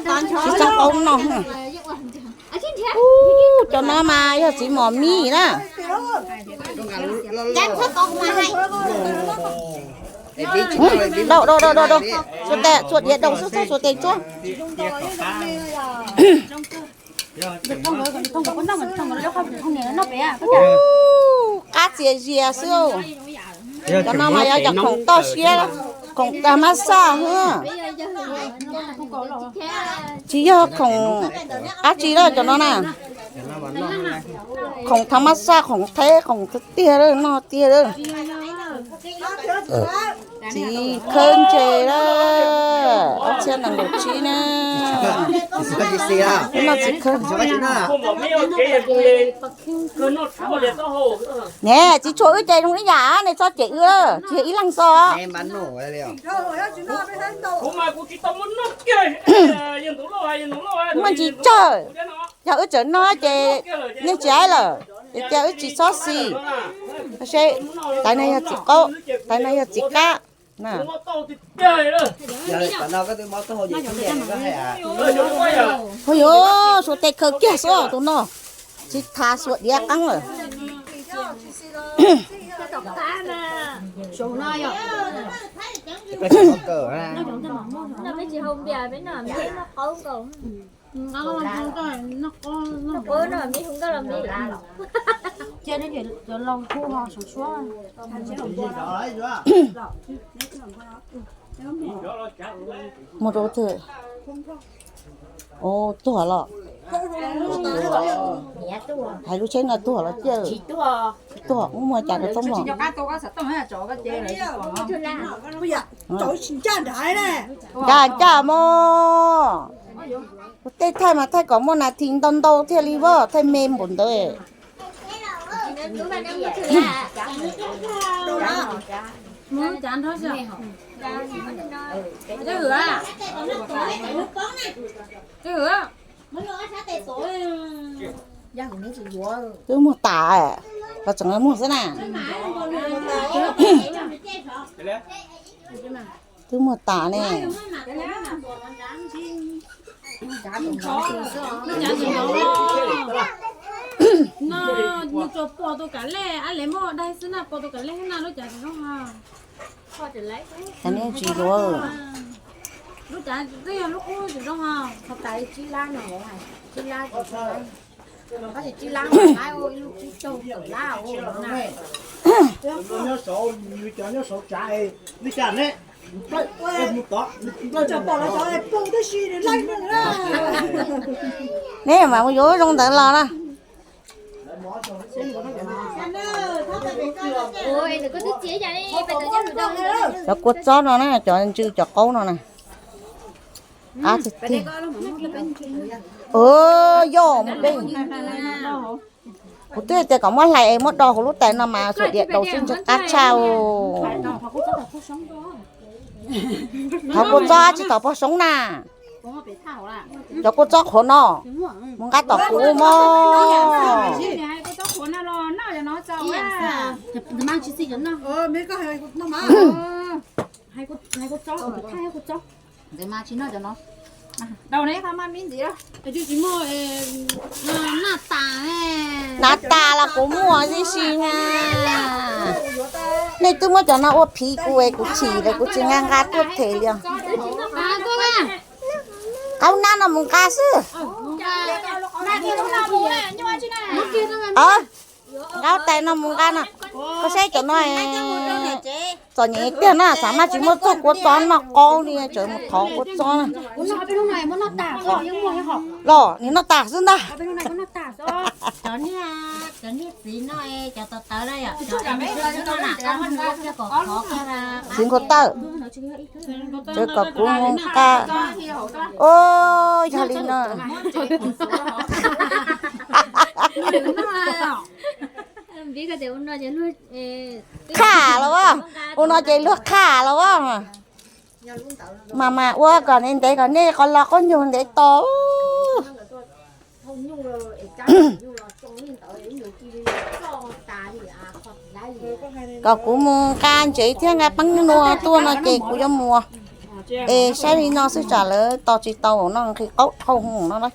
Tsis txhob qaub no. Ub, cov no mas yog txiv mos mis na. Dau dau dau dau dau. Xuas tes, xuas diav dau xwb, txhob xuas tes tsuag. Ub, qab txias zias xwb. Cov no mas yog cov khoom toj siab, khoom tag mab xaj hwb. Tsis yog khoom dab tsi lawm cov no na. Khoom thav mab xaj, khoom thaib, khoom tiag lawm, noj tiag lawm. Txiv khawb ntses lawm, ob txhiab nees nkaum tsib na. Noj txiv khawb. Ne, txiv tshuav wb ces zoo ib yam, nej txhob cem wb, tsis yog ib leeg xwb. Muaj ntsis tsawg, yog wb tseem noj ces nej tsis aib lawm, ces cia wb tsis txhob xis. Seb, tais no yog txiv qaub, tais no yog txiv qab. Hu yuav, xuas tes khaws kiag xwb tus no, tsis tas xuas diav qeeb lawm. Mus rau twg? Ua tuag los? Hais lub tsheb no tuag los ciaj? Tsis tuag, kuv muag cas rau txob mos. Ncaj ncaj mog. Kuv tej thaij mas thaij kom muaj nas this ntau ntau thiaj li voj, thaij me npaum ntawd. Twb muag tas, los tseem muag xwb na. Twb muag tas ne. Nws tsuas pom tus kav lej, ab le muab dai xwb na, pom tus kav lej na lub cav zoo. Tsis yuav. Lub cav twb yog lub qub zoo, qhov tas tsib lab no, tsib lab, tab sis tsib lab lab ua ib lub tsib caug kaum lab na. Nyob saud, nws cov nyob saud tsav li cas ne? Neb mas mus yuav zoo ntawd los na. Cov kua txob no na, cov ntsws cov qaub no na. Qab tiag tiag. Yog mus peb. Kuv twb tias kom muab hlais es muab do hauv lub tais no mas xuas diav daus xwb ntshe qab tshaj. Thov kua txob tsis tau pog soob na. Cov kua txob qhuav no, mus nqa tom kuv mog. Hnav tas los kuv muaj tib si na. Nej twb muab cov no ua phiv kuv es kuv chim lawm kuv tsis nqa nqa tuaj them li os. Qaub nab no mus nqa xwb. Nqa tais no mus nqa no. Koj saib cov no txom nyem tiag na, xav mas tsis muaj txog kua txob noj qaub li, tseem mus thov kua txob na. Los nim no tas xwb ntag. Txiv nkaus tawm, tseem kom kuv mus nqa. Ua yog li no. Qhaj los as, ua no ces luag qhaj los as. Mas mas ua kom ntev ntev kom nej qos los qaub nyuag ntev tos. Kom kuv mus nqa ntsev thiab nqa peeb nua tuaj no ces kuv yuav mus. Es saib li no xwb tsam lawv tos tsis tau no nqhis qaub dhau no.